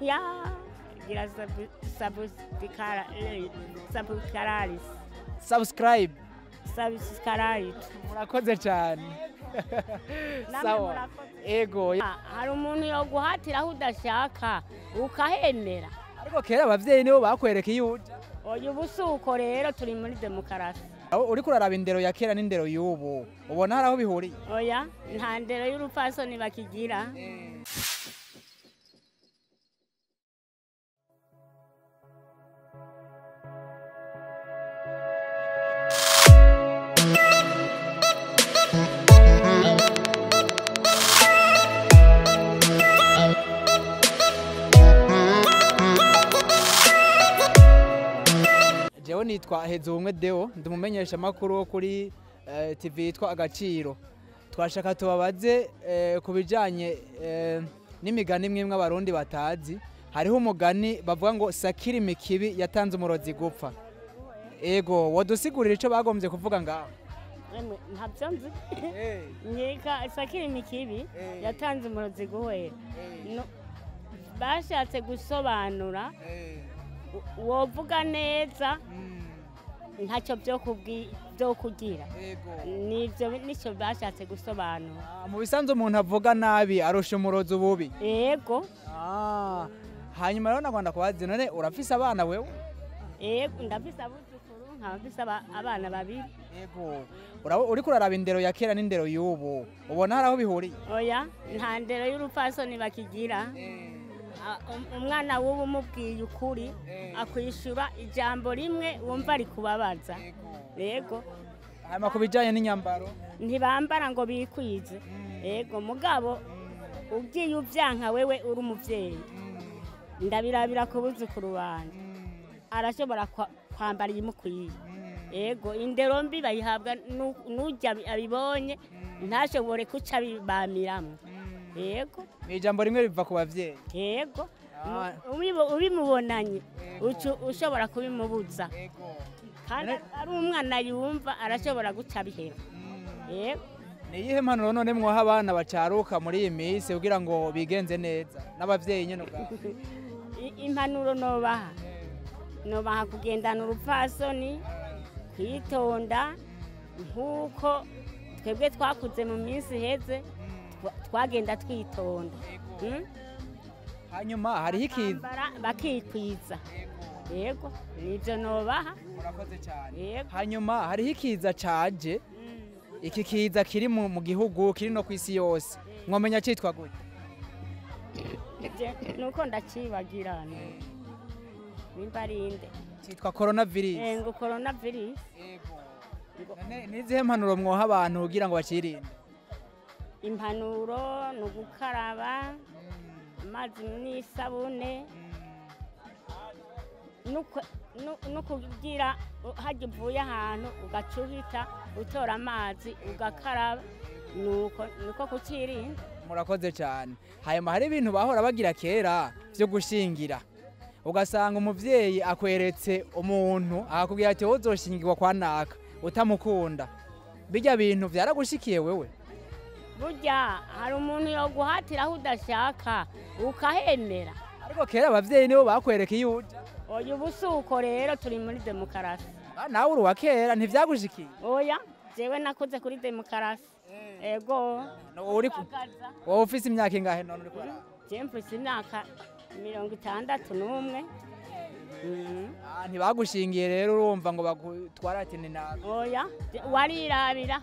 Ya gira subscribe. Subscribe. Subscribe. Murakoze cyane. Sawa. Ego. Hari umuntu yoguhatira aho udashaka ukahemera. Ariko kera abavyeyi nibo bakwereka iyo uja. Oya, ubu si uko rero, turi muri demokarasi. Aho uriko uraraba indero ya kera n'indero y'ubu, ubona hari aho bihuriye? Oya, nta ndero y'urupfasoni bakigira. Jewe nitwa Hezubumwe Deo, ndi umumenyesha makuru wo kuri TV yitwa Agaciro. Twashaka tubabaze ku bijanye n'imigani imwe imwe abarundi batazi. Hariho umugani bavuga ngo sakiri mikibi yatanze umurozi gupfa. Ego, wodusigurira ico bagombye kuvuga ngaho? Emwe, ntabyo nzi. Nkeka sakiri mikibi yatanze umurozi guhera. Bashatse gusobanura wovuga neza ntacyo byo kugira. Nivyo nico bashatse gusobanura. Mu bisanzwe umuntu avuga nabi arusha umurozi ububi. Yego. Hanyuma rero nagwanda kubaza, none urafise abana wewe? Yego, ndafise abuzukuru, nkaba mfise abana babiri. Yego. Uriko uraraba indero ya kera n'indero y'ubu, ubona hari aho bihuriye? Oya, nta ndero y'urupfasoni bakigira. Umwana w'ubu umubwiye ukuri akwishura ijambo rimwe wumva ari kubabaza. Yego. Hanyuma ku bijanye n'inyambaro, ntibambara ngo bikwize. Yego, mugabo ugiye uvyanka wewe uri umuvyeyi, ndabirabira ku buzukuru banje, arashobora kwambara iyimukwiye. Yego, indero mbi bayihabwa n'urya abibonye ntashobore kuca bibamiramwo. Yego. Ni ijambo rimwe riva ku bavyeyi. Yego. Ubimubonanye ushobora kubimubuza. Kandi ari umwana yumva arashobora guca bihera. Yego. Ni iyihe mpanuro none mwoha abana bacaruka muri iyi minsi kugira ngo bigenze neza n'abavyeyi nyene ubwabo? Impanuro nobaha, nobaha kugendana urupfasoni, kwitonda nk'uko twebwe twakuze mu minsi iheze twagenda twitonda. Hanyuma hariho ikintu bakikwiza. Yego, nivyo nobaha. Murakoze cyane. Hanyuma hariho ikiza caje, iki kiza kiri mu gihugu kiri no kwisi yose, mwomenya citwa gute? Nuko ndacibagira nimba arinde. Citwa coronavirus. Ngo coronavirus. Yego. Nizihe mpanuro mwoha abantu kugira ngo bacirinde? Impanuro ni ugukaraba amazi n'isabune, no kugira hajya uvuye ahantu ugaca uhita utora amazi ugakaraba, nuko kucirinda. Murakoze cyane. Hanyuma hari ibintu bahora bagira kera byo gushingira, ugasanga umuvyeyi akweretse umuntu akakubwira ati wowe uzoshingirwa kwa naka utamukunda. Bijya bintu vyaragushikiye wewe? Burya hari umuntu yoguhatira aho udashaka ukahemera. Ariko kera abavyeyi nibo bakwereka iyo uja. Oya, ubu si uko rero, turi muri demokarasi. Nawe uri uwa kera ntivyagushikiye? Oya, jewe nakuze kuri demokarasi. Ego. Wowe ufise imyaka ingahe none uriko uraraba? Jewe mfise imyaka 61. Ntibagushingiye rero urumva ngo bagutwara ati ni nabi. Oya, warirabira.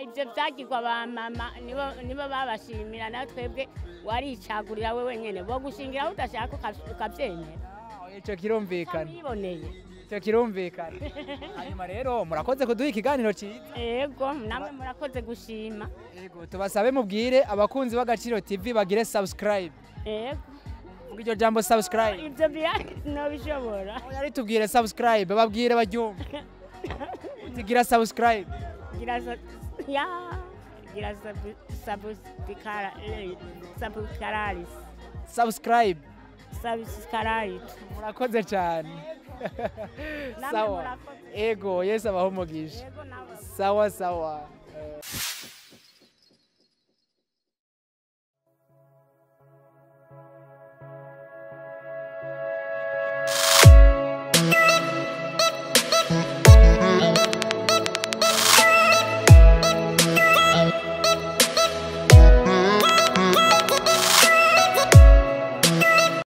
Ibyo byagirwa ba mama nibo babashimira, nawe twebwe waricagurira wewe nyene, bo gushingira aho udashaka ukavyemera. Ico kirumvikana. Ico kirumvikana. Hanyuma rero murakoze kuduha ikiganiro ciza. Yego, namwe murakoze gushima. Yego, tubasabe mubwire abakunzi b'Agaciro TV bagire subscribe. Yego. Vuga iryo jambo subscribe. Ibyo nobishobora. Oya, ritubwire subscribe, babwire baryumve. Utigira subscribe. Gira subscribe. Subscribe. Subscribe. Murakoze cyane. Sawa. Ego, Yesu abahe umugisha. Sawa sawa. Thank you.